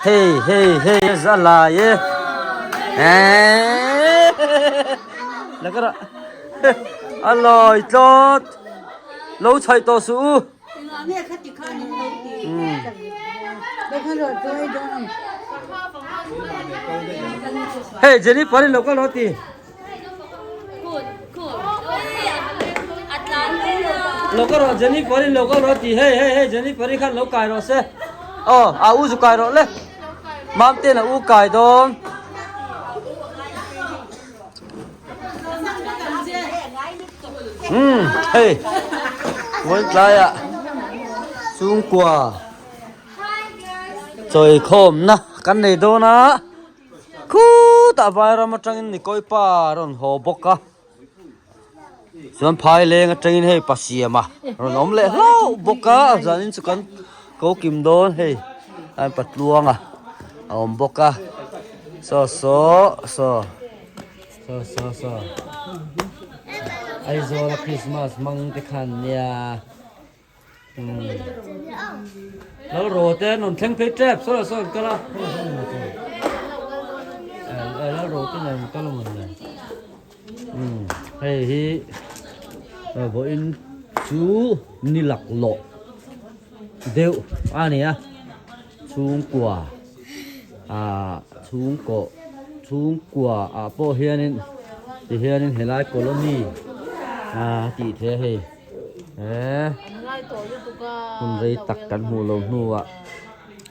Hei hei hei a za lai e eeeee la ka rah a lawi tlawt lo chhaih tawh suh u. Hei Jennifer in lo kal rawh ti. Lo kal rawh Jennifer in lo kal rawh ti hei hei hei Jennifer i khan lo kai rawh se. Aw a u zu kai rawh le. Mamten a u kai dawn. Umm hei vawiin tlaiah chhungkua chawikhawmna kan nei dawn a khutah vairam atangin nikawi pa a rawn haw bawk a chuan phai leng atangin hei pa siama rawn awm leh hlauh bawk a zanin chu kan ko kim dawn hei a patluanga a awm bawk a saw saw saw. Saw saw saw Aizawl a Christmas hmang te khan nia umm Lal ro te an rawn thleng phei tep saw saw an kal a Lal ro te nen an kal a mawn le umm hei hi vawiin chu ni laklawh deuh a ni a chhungkua. ah chhungkaw chhungkua ah pawh hianin ti hianin helai colony ah tih theih a hei he hun rei tak kan hmuh loh hnuah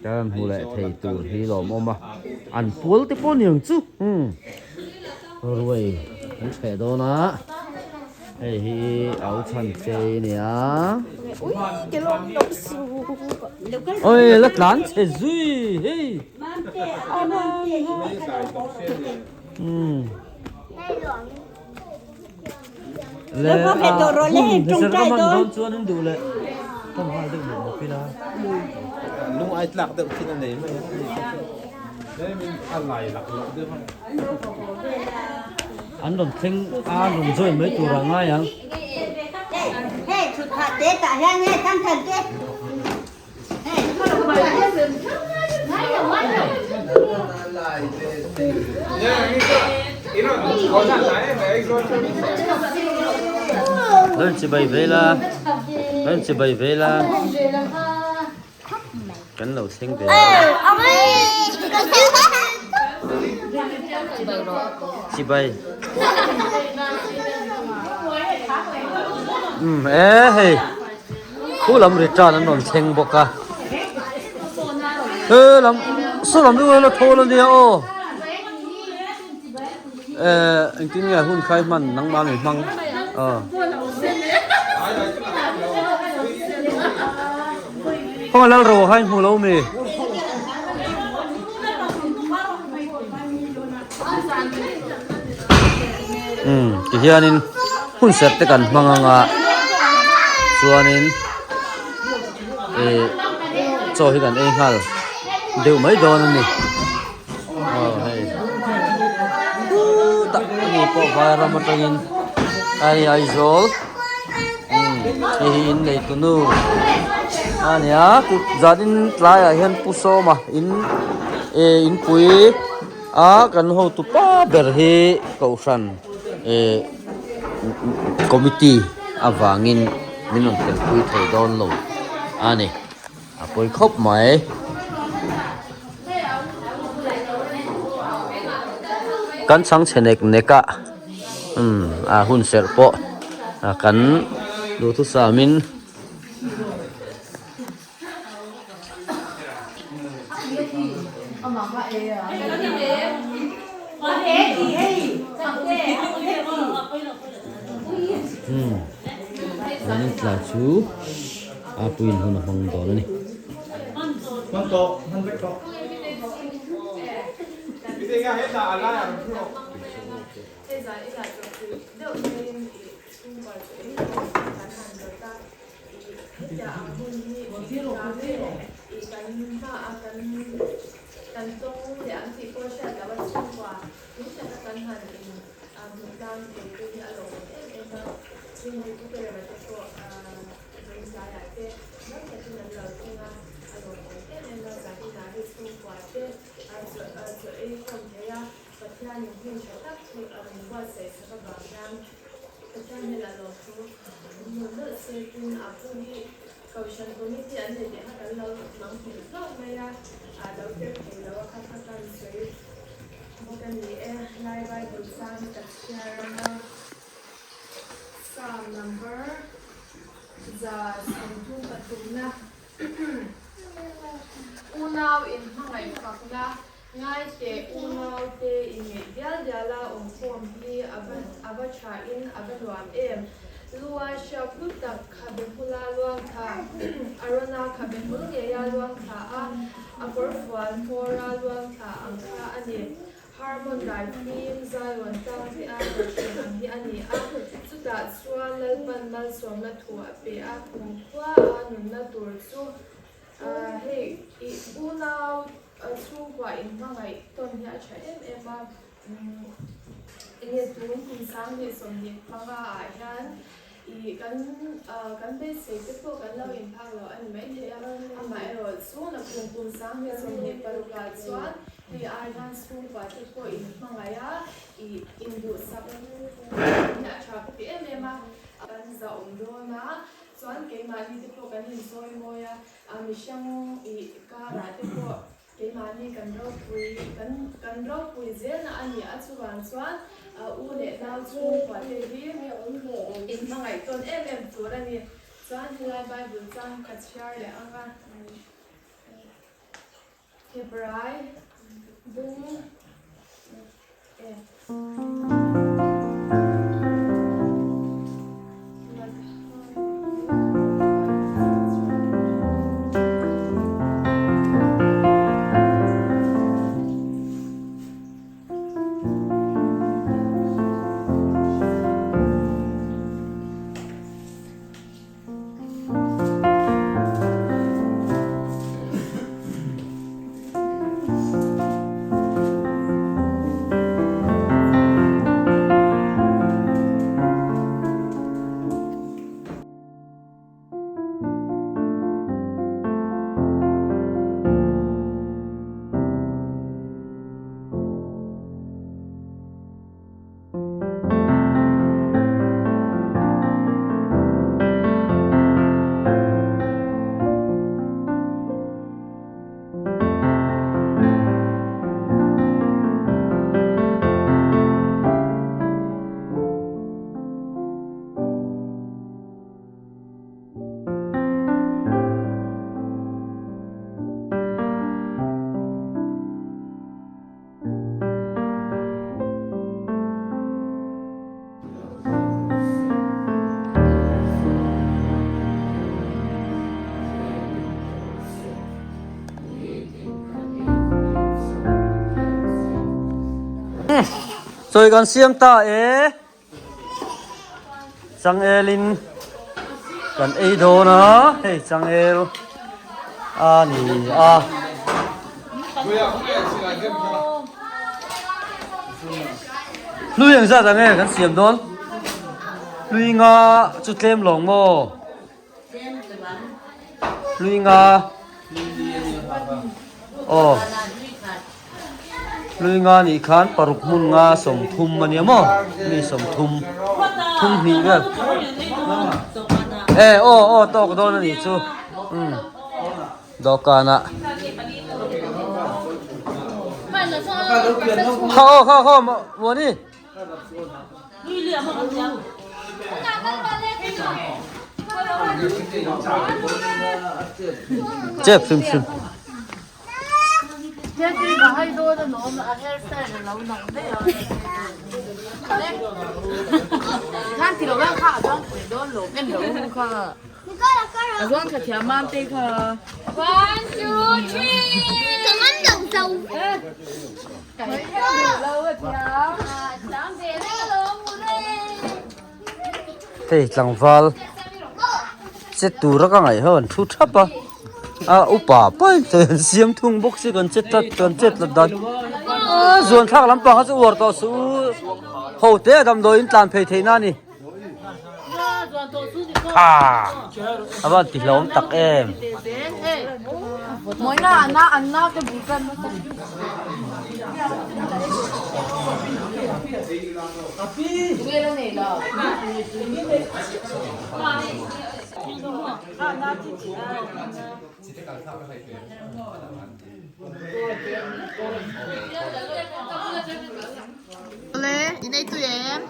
kan hmu leh thei tur hi lawmawm a an pual te pawh niang chu umm ruai an chheh dawn a. Hei hi au chhan chei nia. Oi la tlan chhe zui hei. Um. Le a hun ser ka man dawn chuan in duh leh kan nghal deuh mawp mawp ila. Lung ai tlak deuh thin a nei mai a. A lai lak lawh deuh a. An rawn thleng a, an rawn join mai tur a ngai ang. Lo in chibai ve la, lo in chibai ve la. Kan lo thleng ve a. Chibai. Um e hei. Khu lam ri tan an rawn thleng bawk a. He lam saw lam deuh la thawl ania aw. Eh engtin nge hun khai hman nangmah mi hmang aw. Khawnga lal ro hai hmu lo mi. Um ti hianin hun serh te kan hmang anga chuanin eh chaw hi kan ei nghal deuh mai dawn a ni. Aw hei khutah ani pawh vairam atangin ai Aizawl umm hei hi in nei tunu a nia zanin tlaiah hian Pu Sawma in eh inpui a kan hotu pa ber hi kohhran eh committee avangin min rawn telpui thei dawn lo a ni. A pawi khawp mai. Kan chhang chhe nek nek a, umm a hun serh pawh a kan duhthusam in umm chuanin tlai chu. A puiin hun a hmang dawn a ni. Zungzaiah te ram takin an lo thleng a, a lawmawm em em a, Zaninah hi chhungkua te. Hun tha tak hi a rawn buatsaih sak avang hian Pathian hnenah lawmthu hmuh nawlh se tin a pu hi Kohhran Committee an nei tih kha kan lo mang hmuh hlauh mai a, a lo tel thei lo a kha kha kan sawi bawk a ni e. Lai Bible chang ka chhiar anga Psalm number 133na Unau inhmangaih fakna Ngai teh unau te inneih dial dial a awmkhawm hi a va a va tha in a va nuam em. Lua hriak hlu tak khabe hmula luang thla Arona khabe hmul ngeia luang thla a, a kawr fual hmawra luang thla ang kha a ni. Harmon dai fim Zion tlang te a rawn thin ang hi a ni a, chutah chuan Lalpan malsawmna thu a pe a, kumkhua a nunna tur chu Hei i unau chhungkua in hmangaih tawn hi a tha em em a, enge tun kum 2025 ah hian i kan kan beisei te pawh kan lo inphak lo a ni maithei a, amaherawh chu nakum kum 2026 ah chuan hei ai hian chhungkua te pawh in hmangaih a, i induhsak hi a tha ka ti em em a, kan zahawm dawn a. Chuan keimahni te pawh kan insawi mawi a, a mihring ih karah te pawh keimahni kan ropui kan kan ropui zelna a ni a, chuvang chuan u leh nau chhungkua te hi inhmangaih tawn em em tur a ni. Chuan helai Bible chang ka chhiar leh ang a, Hebrai bung e. Chawi kan siam ta e. Changelin kan ei dawn a, hei changel a ni a. Hlui ang zat ang e kan siam dawn. Hlui nga chu tlem lawng maw? Hlui nga. Aw. Hlui nga nih khan paruk hmun nga 30 a nia maw? Mi 30. Thum hnih vel. E aw aw tawk dawn a nih chu. Umm. Dawhkanah. Kha aw kha khaw Muani. Chep hrim hrim. Hei tlangval che tura ka ngaih ho an thu thap a a upa pahin chawi an siam thung bawk si kan che tlat kan che tlat dan a zuan thlak lampang kha chu uar tawh suh u ho te a damdawiin tlan phei theih na a ni. Kha a van ti hlawm tak em. Awle, in ei tui em?